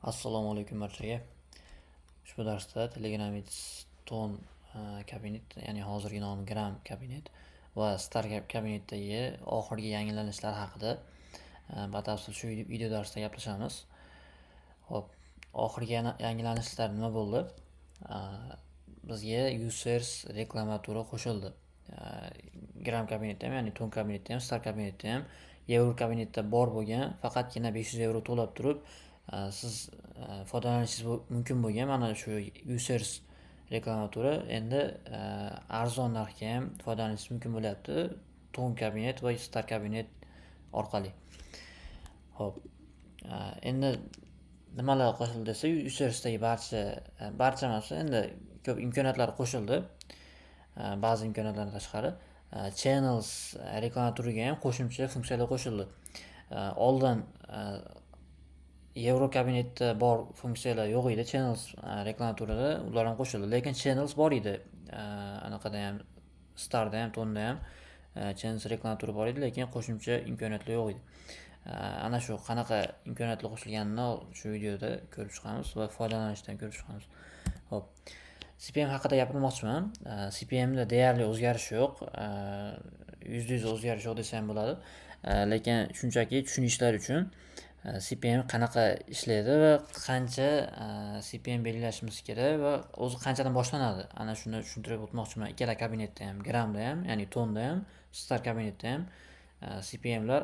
Assalomu alaykum barchaga. Ushbu darsda Telegram Ads TON kabinet, ya'ni hozirgi nomi Gram kabinet va Star kabinetdagi oxirgi yangilanishlar haqida batafsil shu video darsda gaplashamiz. Xo'p, oxirgi yangilanishlar nima bo'ldi? Bizga Users reklama turi qo'shildi. Gram kabinetda ham, ya'ni TON kabinetda ham, Star kabinetda ham, Yevro kabinetda bor bo'lgan, faqatgina 500 yevro to'lab turib, siz foydalanishingiz mumkin bo'lgan mana shu Users reklama turi endi arzon narxga ham foydalanishingiz mumkin bo'lyapti TON kabinet va Star kabinet orqali. Xo'p, endi nimalar qo'shildi desa, Usersdagi barcha emas, endi ko'p imkoniyatlar qo'shildi. Ba'zi imkoniyatlardan tashqari Channels reklama turiga ham qo'shimcha funksiyalar qo'shildi. Oldin Yevro kabinetda bor funksiyalar yo'q edi Channels reklama turida, ular ham qo'shildi. Lekin Channels bor edi. Anaqada ham, Starda ham, Tonda ham Channels reklama turi bor edi, lekin qo'shimcha imkoniyatlar yo'q edi. Ana shu qanaqa imkoniyatlar qo'shilganini shu videoda ko'rib chiqamiz va foydalanishdan ko'rib chiqamiz. Xo'p, CPM haqida gapirmoqchiman. CPMda deyarli o'zgarish yo'q. 100% o'zgarish yo'q desa ham bo'ladi. Lekin shunchaki tushunishlar uchun CPM qanaqa ishlaydi va qancha CPM belgilashimiz kerak va o'zi qanchadan boshlanadi? Ana shuni tushuntirib o'tmoqchiman. Ikkala kabinetda ham, Gramda ham, ya'ni Tonda ham, Star kabinetda ham CPMlar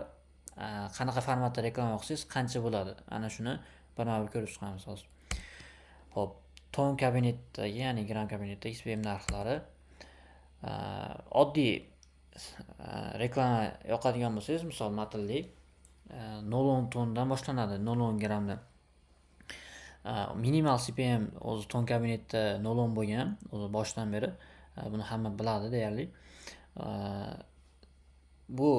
qanaqa formatda reklama yoqsangiz qancha bo'ladi? Ana shuni birma-bir ko'rib chiqamiz hozir. Xo'p, TON kabinetdagi, ya'ni Gram kabinetdagi CPM narxlari, oddiy reklama yoqadigan bo'lsangiz, misol, matnli, 0,10 tondan boshlanadi, 0,10 grammdan. Minimal CPM o'zi TON kabinetda 0,10 bo'lgan o'zi boshidan beri. Buni hamma biladi deyarli. Bu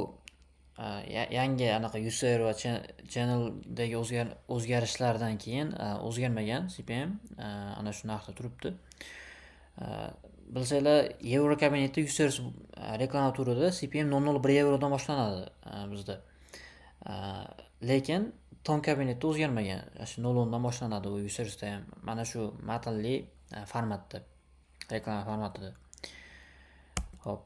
yangi anaqa user va channeldagi o'zgarishlardan keyin o'zgarmagan CPM, ana shu narxda turibdi. Bilsanglar, Yevro kabinetda users reklama turida CPM 0,01 yevrodan boshlanadi bizda. Lekin TON kabinetda o'zgarmagan. Shu 0,10dan boshlanadi u usersda ham. Mana shu matnli formatda, reklama formatida. Xo'p,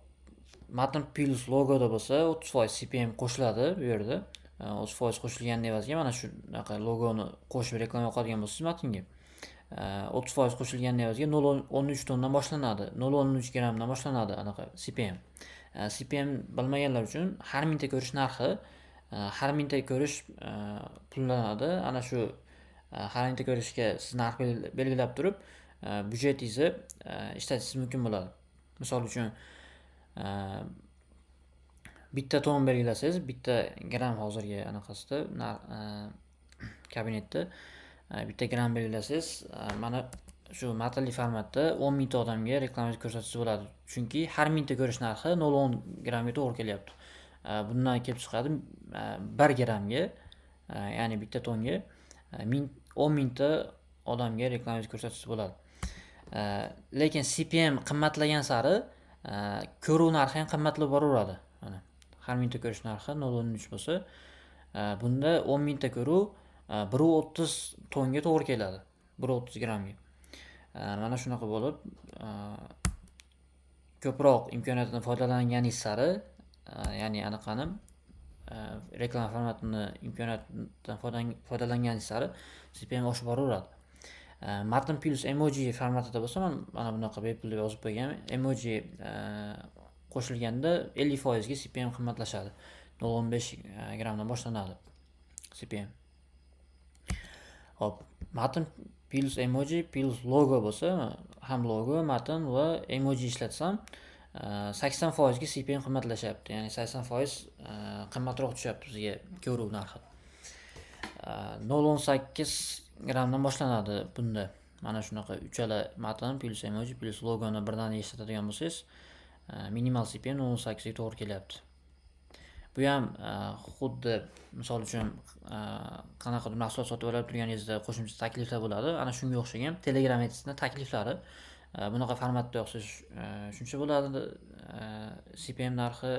matn plus logoda bo'lsa 30% CPM qo'shiladi bu yerda. 30% qo'shilganini evaziga, mana shunaqa logoni qo'shib reklama yoqadigan bo'lsangiz matnga, 30% qo'shilganini evaziga 0,13 tondan boshlanadi. 0,13 grammdan boshlanadi anaqa CPM. CPM bilmaganlar uchun har mingta ko'rish narxi, har mingta ko'rish pullanadi. Ana shu har mingta ko'rishga siz narx belgilab turib, byudjetingizni ishlatishingiz mumkin bo'ladi. Misol uchun, bitta ton belgilasangiz, bitta gram hozirgi anaqasida kabinetda bitta gram belgilasangiz, mana shu matnli formatda 10 mingta odamga reklama ko'rsatishingiz bo'ladi. Chunki har mingta ko'rish narxi 0,10 grammga to'g'ri kelyapti. Bundan kelib chiqadi, 1 grammga, ya'ni bitta tonga 10 mingta odamga reklama ko'rsatishingiz bo'ladi. Lekin CPM qimmatlagan sari ko'ruv narxi ham qimmatlab boraveradi. Mana har mingta ko'rish narxi 0,13 bo'lsa, bunda 10 mingta ko'ruv 1,30 tonga to'g'ri keladi. 1,30 grammga. Mana shunaqa bo'lib, ko'proq imkoniyatdan foydalanganingiz sari, ya'ni anaqani, reklama formatini imkoniyatdan foydalanganingiz sari CPM oshib boraveradi. Matn plus emoji formatida bo'lsa, mana bunaqa bepul deb yozib qo'ygan, emoji qo'shilganda 50% ga CPM qimmatlashadi. 0,15 grammdan boshlanadi CPM. Xo'p, matn plus emoji plus logo bo'lsa, ham logo, matn va emoji ishlatsam, 80% ga CPM qimmatlashyapti. Ya'ni 80% qimmatroq tushyapti bizga ko'ruv narxi. 0,18 grammdan boshlanadi bunda. Mana shunaqa uchala matn plus emoji plus logoni birdaniga ishlatadigan bo'lsangiz, minimal CPM 0,18 ga to'g'ri kelyapti. Bu ham xuddi misol uchun, qanaqadir mahsulot sotib olib turganingizda qo'shimcha takliflar bo'ladi. Ana shunga o'xshagan Telegram Ads'ni takliflari bunaqa formatda yoqsangiz, shuncha bo'ladi CPM narxi.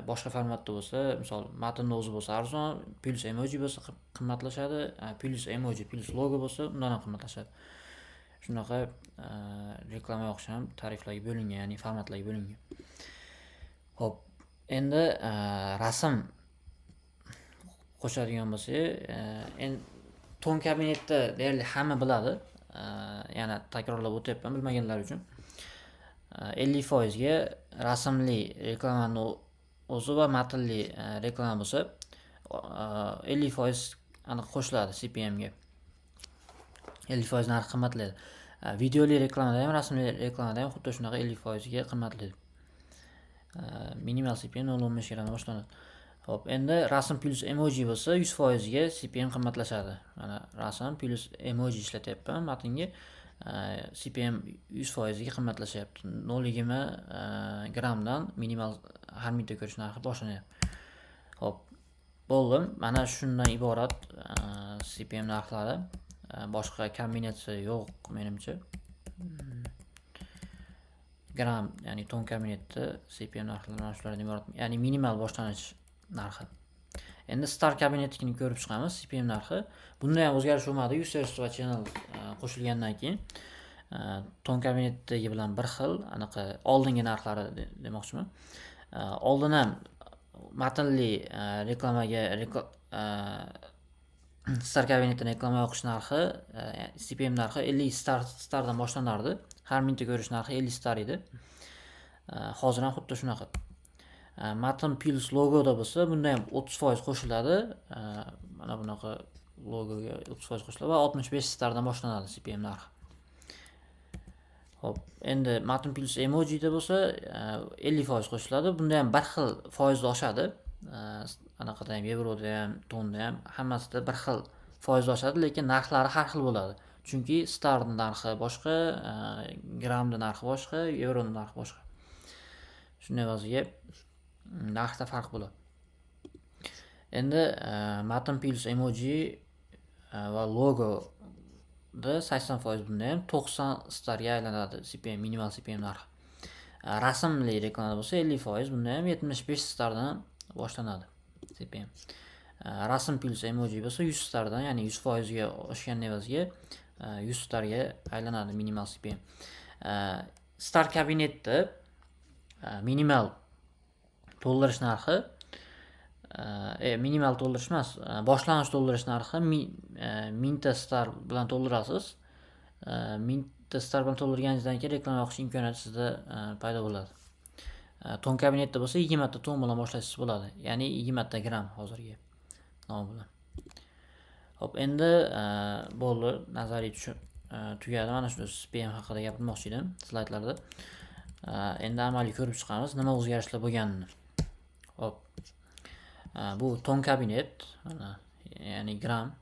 Boshqa formatda bo'lsa, misol matnni o'zi bo'lsa arzon, plus emoji bo'lsa qimmatlashadi, plus emoji plus logo bo'lsa undan ham qimmatlashadi. Shunaqa reklama yoqish ham tariflarga bo'lingan, ya'ni formatlarga bo'lingan. Xo'p, endi rasm qo'shadigan bo'lsak, endi ton kabinetda deyarli hamma biladi. Yana takrorlab o'tyapman bilmaganlar uchun. 50% ga rasmli reklamani o'zi va matnli reklama bo'lsa, 50% aniq qo'shiladi CPM ga. 50% narx qimmatlaydi. Videoli reklamada ham, rasmli reklamada ham xuddi shunaqa 50% ga qimmatlaydi. Minimal CPM 0.15 grammdan boshlanadi. Xo'p, endi rasm plus emoji bo'lsa 100% ga CPM qimmatlashadi. Mana rasm plus emoji ishlatyapman matnga. CPM 100% ga qimmatlashyapti. 0.20 grammdan minimal har mingta ko'rish narxi boshlanyapti. Xo'p, bo'ldi. Mana shundan iborat CPM narxlari. Boshqa kombinatsiya yo'q menimcha. Gram, ya'ni ton kabinetda CPM narxlari mana shulardan iborat. Ya'ni minimal boshlanish narxi. Endi Star kabinetnikini ko'rib chiqamiz, CPM narxi. Bunda ham o'zgarish bo'lmadi. Users va channel qo'shilgandan keyin ton kabinetdagi bilan bir xil, anaqa oldingi narxlari demoqchiman. Oldin ham matnli reklamaga Star kabinetdan reklama yoqish narxi, CPM narxi 50 stardan boshlanardi. Har mingta ko'rish narxi 50 star edi. Hozir ham xuddi shunaqa. Matn plus logoda bo'lsa, bunda ham 30% qo'shiladi. Mana bunaqa logoga 30% qo'shiladi va 65 stardan boshlanadi CPM narxi. Xo'p, endi matn plus emojida bo'lsa, 50% qo'shiladi. Bunda ham bir xil foizda oshadi. Anaqada ham, yevroda ham, tonda ham hammasida bir xil foiz oshadi, lekin narxlari har xil bo'ladi. Chunki starning narxi boshqa, grammning narxi boshqa, yevroning narxi boshqa. Shunday evaziga narxda farq bo'ladi. Endi matn plus emoji va logoda 80% bunda ham 90 starga aylanadi CPM, minimal CPM narxi. Rasmli reklama bo'lsa 50%, bunda ham 75 stardan boshlanadi CPM. Rasm plus emoji bo'lsa 100 stardan, ya'ni 100% ga oshgan evaziga 100 starga aylanadi minimal CPM. Star kabinetda minimal to'ldirish narxi, minimal to'ldirish emas, boshlang'ich to'ldirish narxi 1000 ta star bilan to'ldirasiz. 1000 ta star bilan to'ldirganingizdan keyin reklama yoqish imkoniyati sizda paydo bo'ladi. Ton kabinetda bo'lsa 20 ta ton bilan boshlashingiz bo'ladi. Ya'ni 20 ta gramm hozirgi nomi bilan. Xo'p, endi bo'ldi, nazariy tugadi. Mana shu CPM haqida gapirmoqchi edim slaydlarda. Endi amaliy ko'rib chiqamiz, nima o'zgarishlar bo'lganini. Xo'p. Bu ton kabinet, mana, ya'ni gram,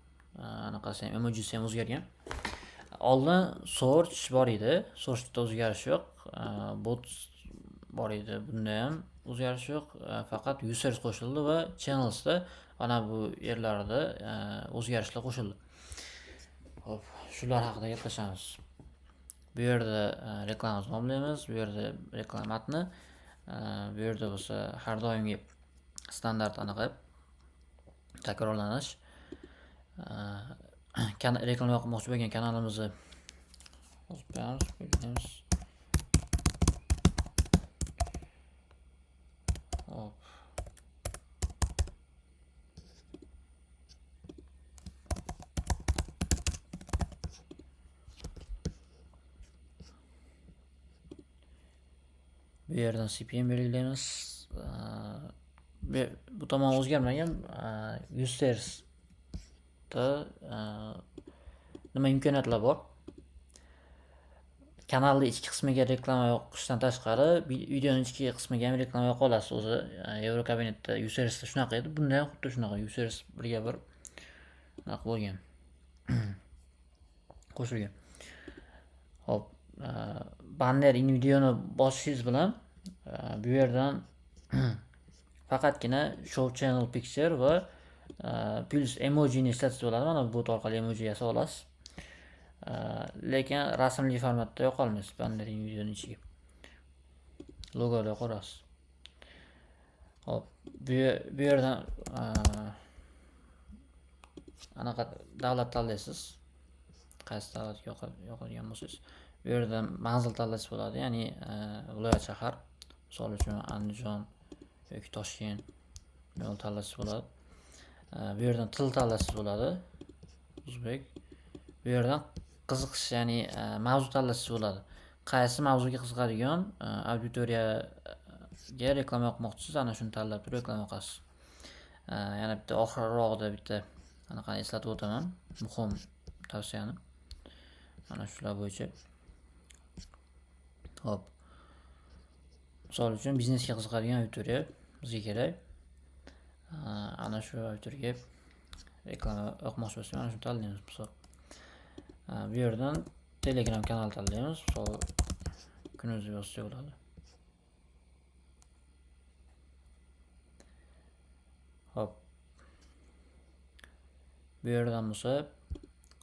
anaqasi ham, emojisi ham o'zgargan. Oldin search bor edi. Searchda o'zgarish yo'q. Bot bor edi, bunda ham o'zgarish yo'q. Faqat users qo'shildi va channelsda mana bu yerlarda o'zgarishlar qo'shildi. Xo'p, shular haqida gaplashamiz. Bu yerda reklamamizni nomlaymiz, bu yerda reklama matni, bu yerda bo'lsa har doimgi standart anaqa takrorlanish. Reklama yoqmoqchi bo'lgan kanalimizni yozib qo'yamiz, belgilaymiz. Xo'p. Bu yerdan CPM belgilaymiz. Bu tomon o'zgarmagan. Usersda nima imkoniyatlar bor? Kanalning ichki qismiga reklama yoqishdan tashqari, videoning ichki qismiga ham reklama yoqa olasiz. O'zi Euro kabinetda usersda shunaqa edi. Bunda ham xuddi shunaqa. Users birga bir anaqa bo'lgan. Qo'shilgan. Xo'p, banner in videoni bosishingiz bilan bu yerdan faqatgina show channel picture va plus emojini ishlatsangiz bo'ladi. Mana bu bot orqali emoji yasa olasiz. Lekin rasmli formatda yoqa olmaysiz banner in videoni ichiga. Logoda yoqaverasiz. Xo'p, bu yerdan anaqa davlat tanlaysiz. Qaysi davlatga yoqadigan bo'lsangiz, bu yerdan manzil tanlasangiz bo'ladi, ya'ni viloyat, shahar. Misol uchun Andijon yoki Toshkent yo'l tanlasangiz bo'ladi. Bu yerdan til tanlasangiz bo'ladi. O'zbek. Bu yerdan qiziqish, ya'ni mavzu tanlasangiz bo'ladi. Qaysi mavzuga qiziqadigan auditoriyaga reklama yoqmoqchisiz, ana shuni tanlab turib reklama yoqasiz. Yana bitta oxirroqda bitta anaqani eslatib o'taman, muhim tavsiyani. Mana shular bo'yicha. Xo'p. Misol uchun biznesga qiziqadigan auditoriya bizga kerak. Ana shu auditoriyaga reklama yoqmoqchi bo'lsak, mana shuni tanlaymiz misol. Bu yerdan Telegram kanal tanlaymiz. Misol kunimizni yozsak bo'ladi. Xo'p. Bu yerdan bo'lsa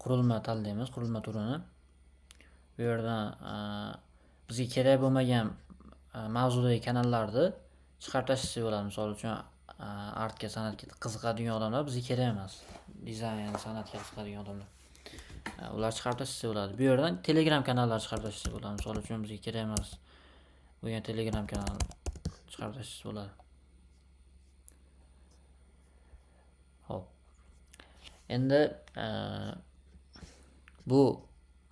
qurilma tanlaymiz, qurilma turini. Bu yerdan bizga kerak bo'lmagan mavzudagi kanallarni chiqarib tashlasak bo'ladi. Misol uchun artga, san'atga qiziqadigan odamlar bizga kerak emas. Dizayn, san'atga qiziqadigan odamlar. Ular chiqarib tashlasak bo'ladi. Bu yerdan Telegram kanallar chiqarib tashlasak bo'ladi. Misol uchun bizga kerak emas bo'lgan Telegram kanal chiqarib tashlasak bo'ladi. Xo'p. Endi bu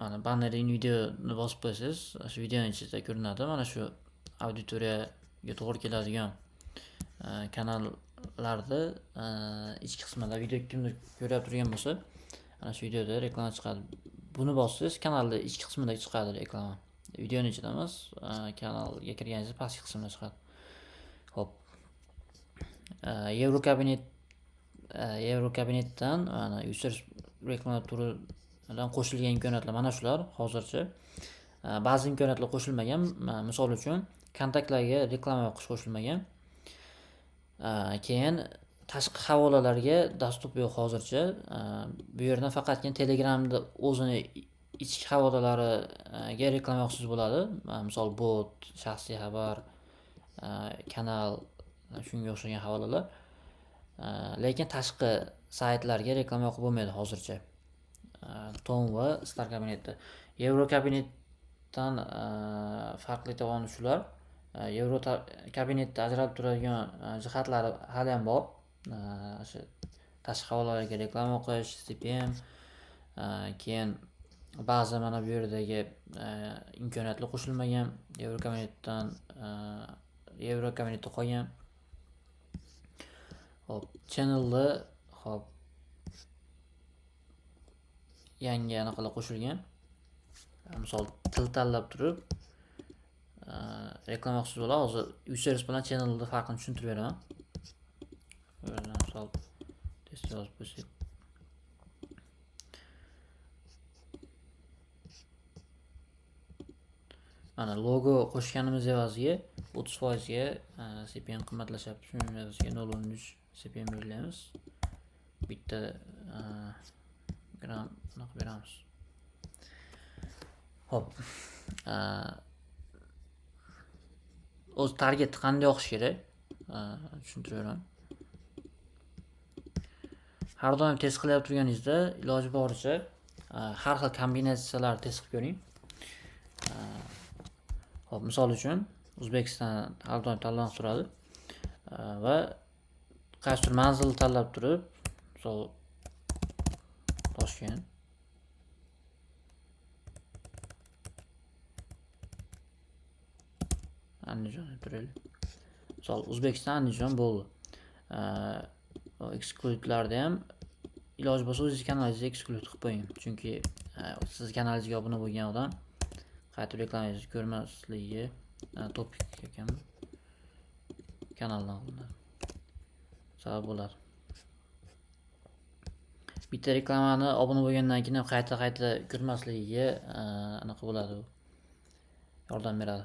mana bannerin videoni bosib qo'ysangiz, shu videoning ichida ko'rinadi. Mana shu auditoriyaga to'g'ri keladigan kanallarni ichki qismida video kimdir ko'rib turgan bo'lsa, ana shu videoda reklama chiqadi. Buni bossangiz kanalning ichki qismida chiqadi reklama. Videoning ichida emas, kanalga kirganingizda pastki qismida chiqadi. Xo'p. Yevro kabinetdan mana user reklama turidan qo'shilgan imkoniyatlar mana shular hozircha. Ba'zi imkoniyatlar qo'shilmagan. Misol uchun kontaktlarga reklama yoqish qo'shilmagan. Keyin tashqi havolalarga dastur yo'q hozircha. Bu yerdan faqatgina Telegramda o'zini ichki havolalariga reklama yoqsangiz bo'ladi. Misol bot, shaxsiy xabar, kanal, shunga o'xshagan havolalar. Lekin tashqi saytlarga reklama yoqib bo'lmaydi hozircha. Tom va Star kabinetda. Yevro kabinetdan farqli tomoni shular. Yevro kabinetda ajralib turadigan jihatlari hali ham bor. O'sha tashqi havolalarga reklama yoqish, CPM, keyin ba'zi mana bu yerdagi imkoniyatlar qo'shilmagan. Yevro kabinetdan Yevro kabinetda qolgan. Xo'p, channelda xo'p yangi anaqalar qo'shilgan. Misol til tanlab turib reklama yoqsangiz bo'ladi. Hozir user bilan channelning farqini tushuntirib beraman. Misol test yozib qo'ysak. Mana logo qo'shganimiz evaziga 30% ga CPM qimmatlashyapti. Shuning evaziga 0.13 CPM belgilaymiz. Bitta gram anaqa beramiz. Xo'p. O'z target qanday yoqish kerak? Tushuntirib beraman. Har doim test qilyapti turganingizda iloji boricha har xil kombinatsiyalarni test qilib ko'ring. Xo'p, misol uchun O'zbekiston har doim tanlanib turadi va qaysidir manzilni tanlab turib, misol Toshkent. Andijon deb turaylik. Misol O'zbekiston Andijon bo'ldi. Exclude'larda ham iloji bo'lsa o'zingiz kanalingizga exclude qilib qo'ying. Chunki siz kanalingizga obuna bo'lgan odam qaytib reklamangizni ko'rmasligi topik ekan kanaldan olinadi. Sabab bo'ladi. Bitta reklamani obuna bo'lgandan keyin ham qayta-qayta ko'rmasligiga anaqa bo'ladi u. Yordam beradi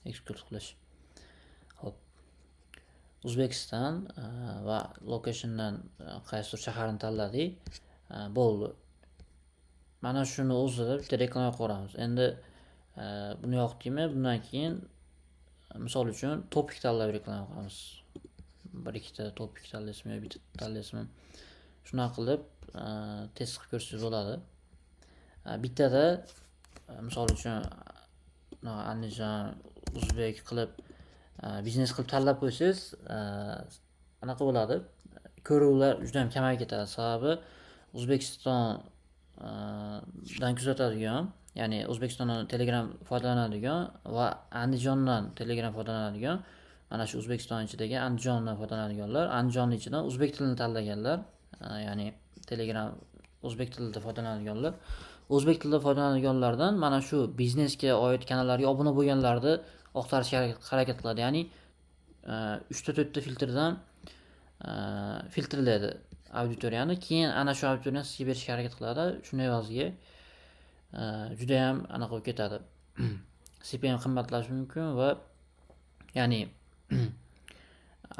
exclude qilish. Xo'p. O'zbekiston va locationdan qaysidir shaharni tanladik. Bo'ldi. Mana shuni o'zida bitta reklama yoqib yuboramiz. Endi buni yoqdikmi? Bundan keyin misol uchun topik tanlab reklama qilamiz. Bir ikkita topic tanlaysizmi yo bitta tanlaysizmi, shunaqa qilib test qilib ko'rsangiz bo'ladi. Bittada misol uchun Andijon, o'zbek qilib, biznes qilib tanlab qo'ysangiz, anaqa bo'ladi, ko'ruvlar juda ham kamayib ketadi. Sababi O'zbekistondan kuzatadigan, ya'ni O'zbekistondan Telegram foydalanadigan va Andijondan Telegram foydalanadigan, mana shu O'zbekiston ichidagi Andijondan foydalanadiganlar, Andijonni ichidan o'zbek tilini tanlaganlar, ya'ni Telegram o'zbek tilida foydalanadiganlar, o'zbek tilida foydalanadiganlardan mana shu biznesga oid kanallarga obuna bo'lganlarni oqtarishga harakat qiladi. Ya'ni uchta, to'rtta filtrdan filtrlaydi auditoriyani, keyin ana shu auditoriyani sizga berishga harakat qiladi. Shuni evaziga judayam anaqa bo'lib ketadi, CPM qimmatlashishi mumkin va ya'ni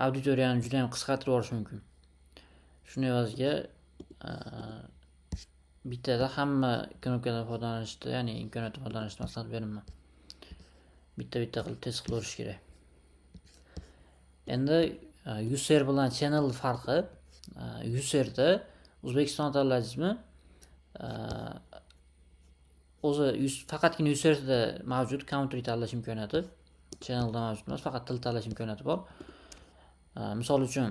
auditoriyani judayam qisqartirib yuborishi mumkin. Shuni evaziga bittada hamma knopkadan foydalanishni, ya'ni imkoniyatdan foydalanishni maslahat beraman. Bitta bitta qilib test qilaverish kerak. Endi user bilan channel farqi: userda O'zbekiston tanlaysizmi, o'zi faqatgina userda mavjud country tanlash imkoniyati, channelda mavjud emas, faqat til tanlash imkoniyati bor. Misol uchun,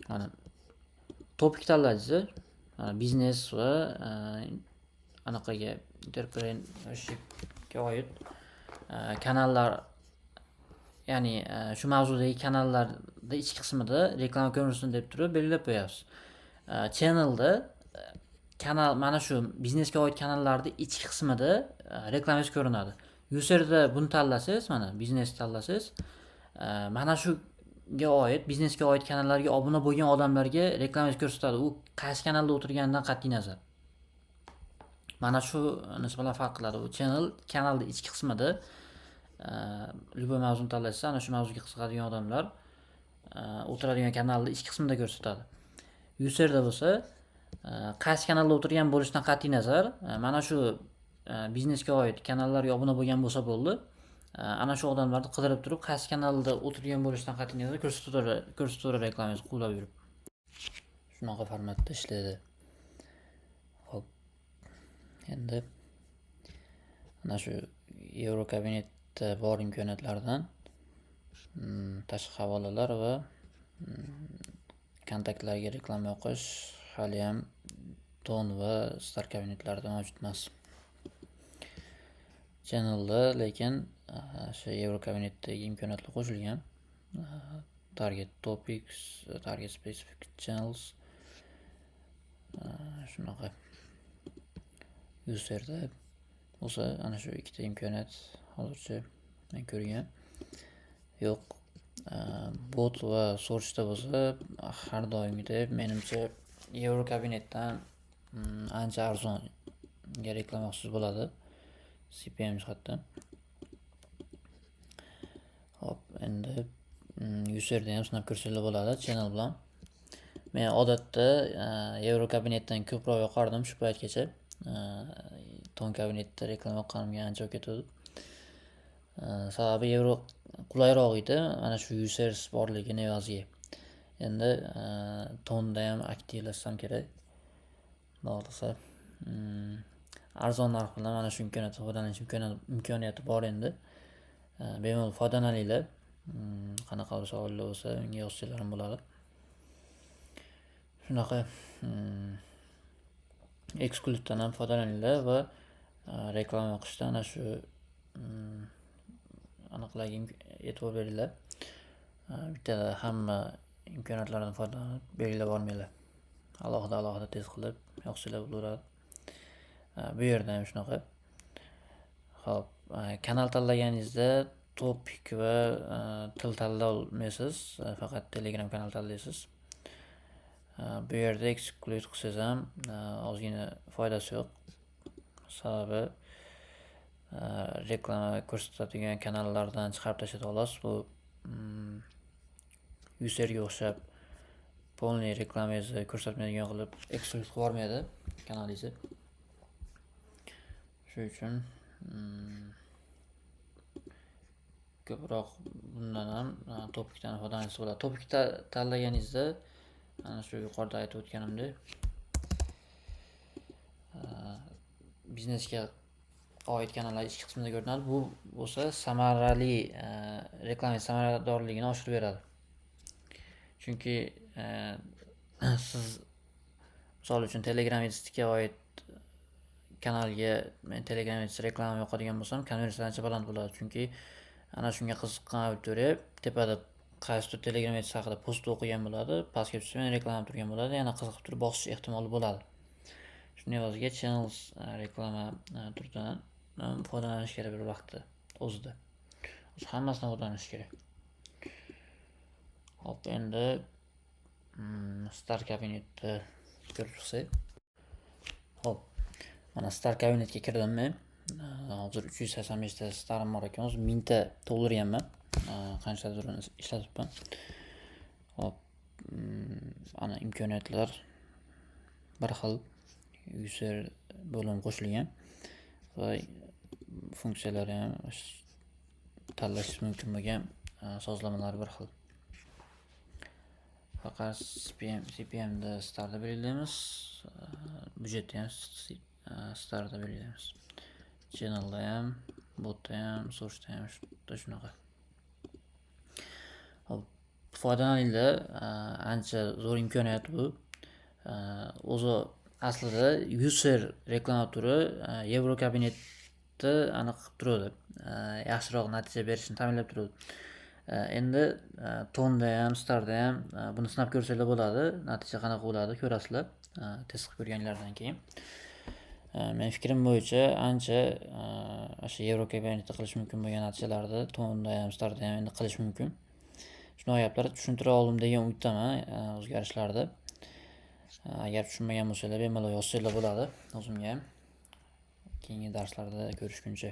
mana topic tanladingiz, biznes va anaqaga, entrepreneurshipga oid kanallar, ya'ni shu mavzudagi kanallarni ichki qismida reklama ko'rinsin deb turib belgilab qo'yapsiz. Channelda kanal, mana shu biznesga oid kanallarni ichki qismida reklamangiz ko'rinadi. Userda buni tanlasangiz, mana biznes tanlasangiz, mana shuga oid, biznesga oid kanallarga obuna bo'lgan odamlarga reklamangiz ko'rsatadi, u qaysi kanalda o'tirganidan qat'iy nazar. Mana shu bilan farq qiladi. U channel kanalni ichki qismida любой mavzuni tanlasa, ana shu mavzuga qiziqadigan odamlar o'tiradigan kanalni ichki qismida ko'rsatadi. Userda bo'lsa, qaysi kanalda o'tirgan bo'lishidan qat'iy nazar, mana shu biznesga oid kanallarga obuna bo'lgan bo'lsa bo'ldi. Ana shu odamlarni qidirib turib, qaysi kanalda o'tirgan bo'lishidan qat'iy nazar ko'rsatib reklamangizni quvlab yurib. Shunaqa formatda ishlaydi. Xo'p. Endi ana shu Yevro kabinetda bor imkoniyatlardan tashqi havolalar va kontaktlarga reklama yoqish haliyam Ton va Star kabinetlarida mavjud emas. Channelda lekin o'sha Yevro kabinetdagi imkoniyatlar qo'shilgan. Target topics, target specific channels, shunaqa. Userda bo'lsa ana shu ikkita imkoniyat hozircha men ko'rgan yo'q. Bot va searchda bo'lsa, har doimgidek, menimcha, Yevro kabinetdan ancha arzonga reklama qilsangiz bo'ladi CPM jihatdan. Hop, endi userda ham sinab ko'rsanglar bo'ladi channel bilan. Men odatda Yevro kabinetdan ko'proq yoqardim shu paytgacha. Ton kabinetda reklama yoqqanimga ancha bo'lib ketuvdi. Sababi Yevro qulayroq edi mana shu users borligini evaziga. Endi Tonda ham aktivlashsam kerak. Xudo xohlasa. Arzon narx bilan mana shu imkoniyatdan foydalanish imkoniyati bor endi. Bemalol foydalaninglar. Qanaqa savollar bo'lsa, menga yozsanglar ham bo'ladi. Shunaqa, excludedan ham foydalaninglar va reklama yoqishda ana shu anaqalarga e'tibor beringlar. Bittada hamma imkoniyatlardan foydalanib belgilab olmanglar. Alohida alohida test qilib yoqsanglar bo'laveradi. Bu yerda ham shunaqa. Xo'p, kanal tanlaganingizda topic va til tanlolmaysiz, faqat Telegram kanal tanlaysiz. Bu yerda exclude qilsangiz ham ozgina foydasi yo'q. Sababi reklama ko'rsatadigan kanallardan chiqarib tashladi xolos. Bu userga o'xshab полный reklamangizni ko'rsatmaydigan qilib exclude qilib yubormaydi kanalingizni. Shuning uchun Ko'proq bundan ham topikdan foydalansa bo'ladi. Topik tanlaganingizda ana shu yuqorida aytib o'tganimdek, biznesga oid kanallar ichki qismida ko'rinadi. Bu bo'lsa samarali reklama samaradorligini oshirib beradi. Chunki siz misol uchun Telegram Adsga oid kanalga men Telegram Ads reklama yoqadigan bo'lsam, konversiya ancha baland bo'ladi. Chunki ana shunga qiziqqan auditoriya tepada qaysidir Telegram Ads haqida post o'qigan bo'ladi, pastga tushsa meni reklama turgan bo'ladi, yana qiziqib turib bosish ehtimoli bo'ladi. Shuning evaziga Channels reklama turidan foydalanish kerak bir vaqtda o'zida. O'zi hammasidan foydalanish kerak. Hop, endi Star kabinetni ko'rib chiqsak. Hop, mana Star kabinetga kirdim men. Hozir 385 ta starim bor ekan, o'zi 1000 ta to'ldirganman. Qanchadir ishlatibman. Hop, ana imkoniyatlar bir xil, user bo'limi qo'shilgan va funksiyalari ham, tanlash mumkin bo'lgan sozlamalar bir xil. Faqat CPMda starda belgilaymiz, byudjetni ham starda belgilaymiz. Channelda ham, botda ham, searchda ham xuddi shunaqa. Hop, foydalaninglar, ancha zo'r imkoniyat bu. O'zi aslida user reklama turi Yevro kabinetni aniq qilib turadi. Yaxshiroq natija berishini ta'minlab turadi. Endi Tonda ham, Starda ham buni sinab ko'rsanglar bo'ladi. Natija qanaqa bo'ladi ko'rasizlar. Test qilib ko'rganlardan keyin. Meni fikrim bo'yicha ancha o'sha Yevro kabinetda qilish mumkin bo'lgan natijalarni Tonda ham, Starda ham endi qilish mumkin. Shunaqa gaplar tushuntira oldim degan umiddaman o'zgarishlarni. Agar tushunmagan bo'lsanglar, bemalol yozsanglar bo'ladi o'zimga ham. Keyingi darslarda ko'rishguncha.